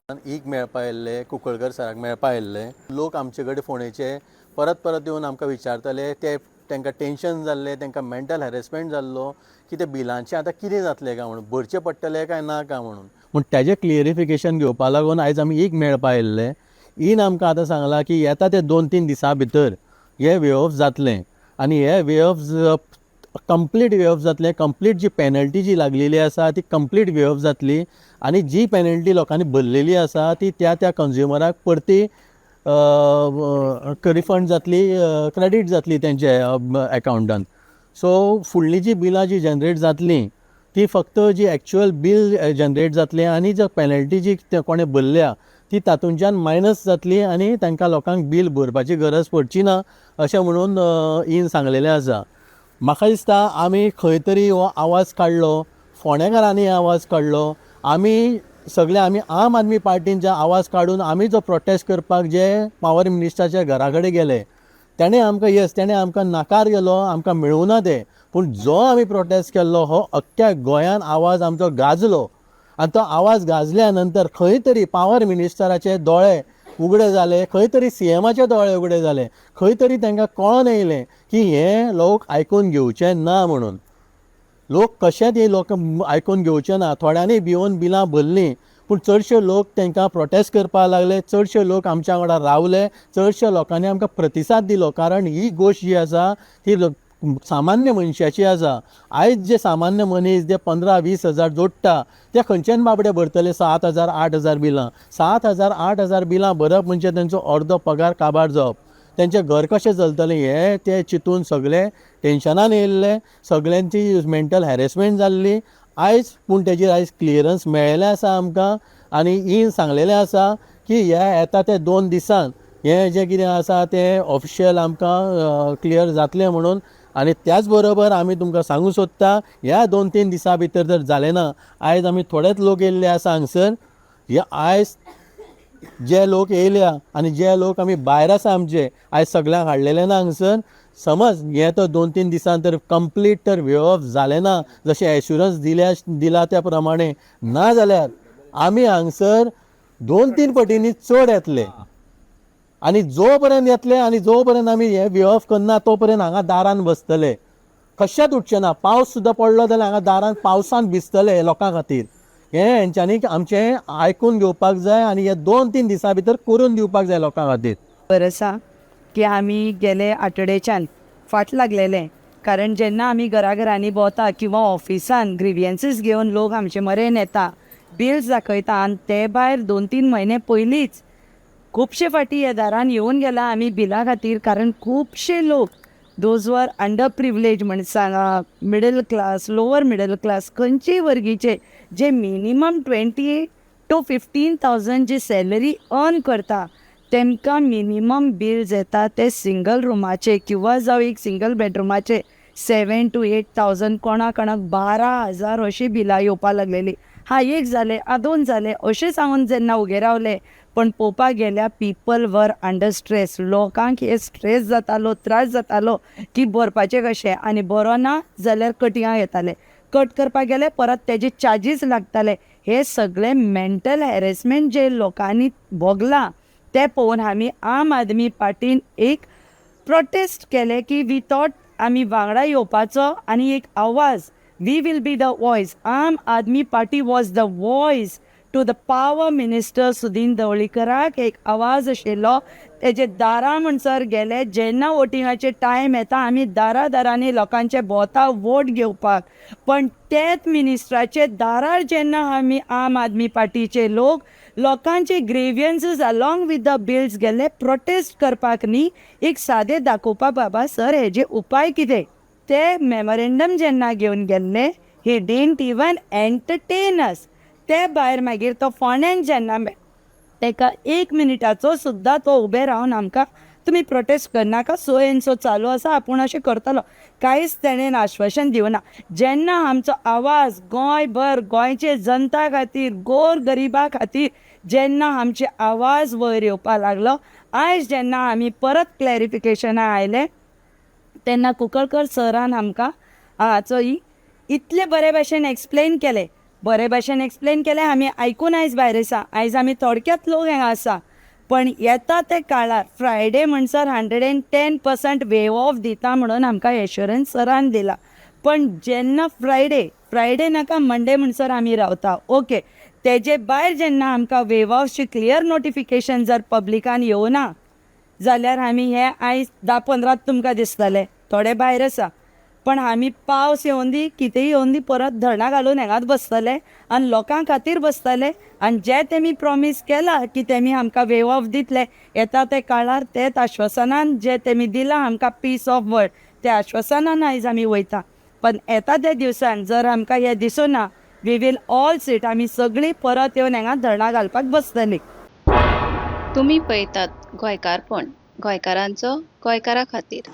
ऑफिसान ईक मेळपा आयिल्ले, कुंकळकर सराक मेळपा आयिल्ले. लोक आमचे कडेन फोंडेचे परत परत येवन आमकां विचारताले. ते तांकां टेंशन जाल्लें, तांकां मेंटल हॅरेसमेंट जाल्लो की ते बिलांचें आतां कितें जातलें काय म्हणून, भरचें पडटलें काय ना काय म्हणून. पूण तेजें क्लियरिफिकेशन घेवपा लागून आयज आमी ईक मेळपा आयिल्ले. ईन आमकां आतां सांगलां की येता ते 2-3 दिसां भितर हे वे ऑफ जातलें आनी हे way of complete way of जातलें. कंप्लीट जी पेनल्टी जी लागलेली आसा ती कंप्लीट वे ऑफ जातली आनी जी पेनल्टी लोकांनी भरलेली आसा ती त्या त्या कंज्युमराक परती रिफंड जातली, क्रेडीट जातली तेंच्या एकावंटान. सो फुडली जी बिलां जी जनरेट जातली ती फक्त जी एक्चुअल बील जनरेट जातलें आनी जी पेनल्टी जी कोणें भरल्या ती तातूंच्यान मायनस जातली आनी तांकां लोकांक बील भरपाची गरज पडची ना अशें म्हणून ईन सांगलेलें आसा. म्हाका दिसता आमी खंय तरी हो आवाज काडलो, फोंडेकारांनी आवाज काडलो, आमी सगळे आमी आम आदमी पार्टीन जे आवाज काडून आमी जो प्रोटेस्ट करपाक जे पावर मिनिस्टराच्या घरा कडेन गेले, तेणें आमकां येस तेणें आमकां नाकार गेलो, आमकां मेळूं ना तें. पूण जो आमी प्रोटेस्ट केल्लो हो अख्ख्या गोंयान आवाज आमचो गाजलो आनी तो आवाज गाजल्या नंतर खंय तरी पावर मिनिस्टराचे दोळे उगडे जाले, खंय तरी सीएमाचे दोळे उगडे जाले, खंय तरी तांकां कळोन येयलें की हे लोक आयकून घेवचे ना म्हणून. लोक कशेंच हे लोक आयकून घेवचे ना. थोड्यांनी भिवन बिलां भरलीं, पूण चडशे लोक तांकां प्रोटेस्ट करपाक लागले, चडशे लोक आमच्या वांगडा रावले, चडशे लोकांनी आमकां प्रतिसाद दिलो. कारण ही गोश्ट जी आसा ती सामान्य मनशाची आसा. आयज जे सामान्य मनीस जे 15-20 हजार जोडटा ते खंयच्यान बाबडे भरतले 7 हजार 8 हजार बिलां? 7 हजार 8 हजार बिलां भरप म्हणजे तेंचो अर्दो पगार काबार जावप. तेंचें घर कशें चलतलें हें ते चिंतून सगळे टेंशनान येयल्ले, सगळ्यांची मेंटल हॅरेसमेंट जाल्ली. आयज पूण तेजेर आयज क्लियरन्स मेळ्ळेलें आसा आमकां आनी ईन सांगलेलें आसा की ह्या येता ते 2 दिसान हें जें कितें आसा तें ऑफिशियल आमकां क्लियर जातलें म्हणून. आनी त्याच बरोबर आमी तुमकां सांगूं सोदता, ह्या 2-3 दिसां भितर जर जालें ना, आयज आमी थोडेच लोक येयल्ले आसा हांगसर, हे आयज जे लोक येयल्या आनी जे लोक आमी भायर आसा आमचे आयज सगळ्यांक हाडलेले ना हांगसर, समज हें तर 2-3 दिसान तर कंप्लीट तर वे ऑफ जालें ना जशें एश्युरन्स दिला त्या प्रमाणे, ना जाल्यार आमी हांगसर 2-3 पटींनी चड येतले आनी जो पर्यंत येतले आनी जो पर्यंत आमी हे वे ऑफ करना तो पर्यंत हांगा दारान बसतले, कशेंच उठचे ना. पावस सुद्दां पडलो जाल्यार हांगा दारान पावसान भिजतले लोकां खातीर. हें हेंच्यांनी आमचें आयकून घेवपाक जाय आनी हे 2-3 दिसां भितर करून दिवपाक जाय लोकां खातीर. खबर आसा की आमी गेले आठवड्याच्यान फाट लागलेले, कारण जेन्ना आमी घराघरांनी भोंवता किंवा ऑफिसान ग्रिवियन्सीस घेवन लोक आमचे मरेन येता, बिल्स दाखयता आनी ते भायर 2-3 म्हयने पयलींच खुबशे फाटी ह्या दारान येवन गेला आमी बिला खातीर. कारण खुबशे लोक those were under privilege म्हण सांगा, middle class, lower middle class, खंयचेय वर्गीचे जे मिनिमम 20 टू 15,000 जी सॅलरी अर्न करता तेमकां मिनिमम बिल्स येता ते सिंगल रुमाचे किंवा जावं एक सिंगल बेडरुमाचे 7 टू 8,000, कोणा कोणाक 12,000 अशी बिलां येवपा लागलेली. हा एक जालें, हा दोन जाले अशें सांगून जेन्ना उगे रावले, पण पळोवपाक गेल्यार पीपल वर अंडर स्ट्रेस. लोकांक हे स्ट्रेस जातालो, त्रास जातालो की भरपाचें कशें, आनी बरो ना जाल्यार कटिंगाक येताले, कट करपाक गेले परत तेजे चार्जीस लागताले. हे सगळे मेंटल हॅरेसमेंट जे लोकांनी भोगलां तें पळोवन आमी आम आदमी पार्टीन एक प्रोटेस्ट केले की we thought आमी वांगडा येवपाचो आनी एक आवाज, we will be the voice. Aam Aadmi Party was the voice to the power minister Sudin ढवळीकराक एक आवाज आशिल्लो. तेजे दारां म्हणसर गेले. जेन्ना वोटिंगाचे टायम येता आमी दारा दारांनी लोकांचे भोंवता वोट घेवपाक, पण तेच मिनिस्टराचे दारार जेन्ना आमी आम आदमी पार्टीचे लोक लोकांचे grievances along with the bills गेले प्रोटेस्ट करपाक न्ही, एक सादें दाखोवपाक, बाबा सर हेजे उपाय कितें, ते मेमोरेंडम जेन्ना घेवन गेल्ले, he didn't even entertain us. ते भायर मागीर तो फोंड्यान जेन्ना तेका एक मिनटाचो सुद्दां तो उबे रावन आमकां तुमी प्रोटेस्ट करनाका, सो एन सो चालू आसा, आपूण अशें करतलो, कांयच तेणेन आश्वासन दिवना. जेन्ना आमचो आवाज गोंयभर गोंयचे जनता खातीर, गोर गरिबा खातीर जेन्ना आमचे आवाज वयर येवपा लागलो, आयज जेन्ना आमी परत क्लॅरिफिकेशना आयले तेन्ना कुंकळकर सरान आमकां हाचो इतले बरे भाशेन एक्सप्लेन केलें. बरे भाशेन एक्सप्लेन केलें. आमी आयकून आयज भायर आसा. आयज आमी थोडक्यात लोक हांगा आसा, पण येता ते काळार फ्रायडे म्हणसर 110% waive off दिता म्हणून आमकां एश्युरन्स सरान दिला. पण जेन्ना फ्रायडे, फ्रायडे नाका, मंडे म्हणसर आमी रावता, ओके. तेजे भायर जेन्ना आमकां वेव ऑफची क्लियर नोटिफिकेशन जर पब्लिकान येवना जाल्यार आमी हे आयज 10-15 तुमकां दिसतले थोडे भायर आसा. पण आमी पावस येवन दी, कितेंय येवन दी, परत धरणां घालून हांगाच बसतले आनी लोकां खातीर बसतले. आनी जे तेमी प्रॉमीस केला की तेमी आमकां वेव ऑफ दितले येता ते काळार, तेच आश्वासनान जे तेमी दिलां आमकां पीस ऑफ वर्ड, त्या आश्वासनान आयज आमी वयता. पण येता त्या दिवसान जर आमकां हें दिसना, we will all seat, आमी सगळीं परत येवन हांगा धरणां घालपाक बसतलीं. तुमी पळयतात गोंयकारपण, गोंयकारांचो गोंयकारा खातीर.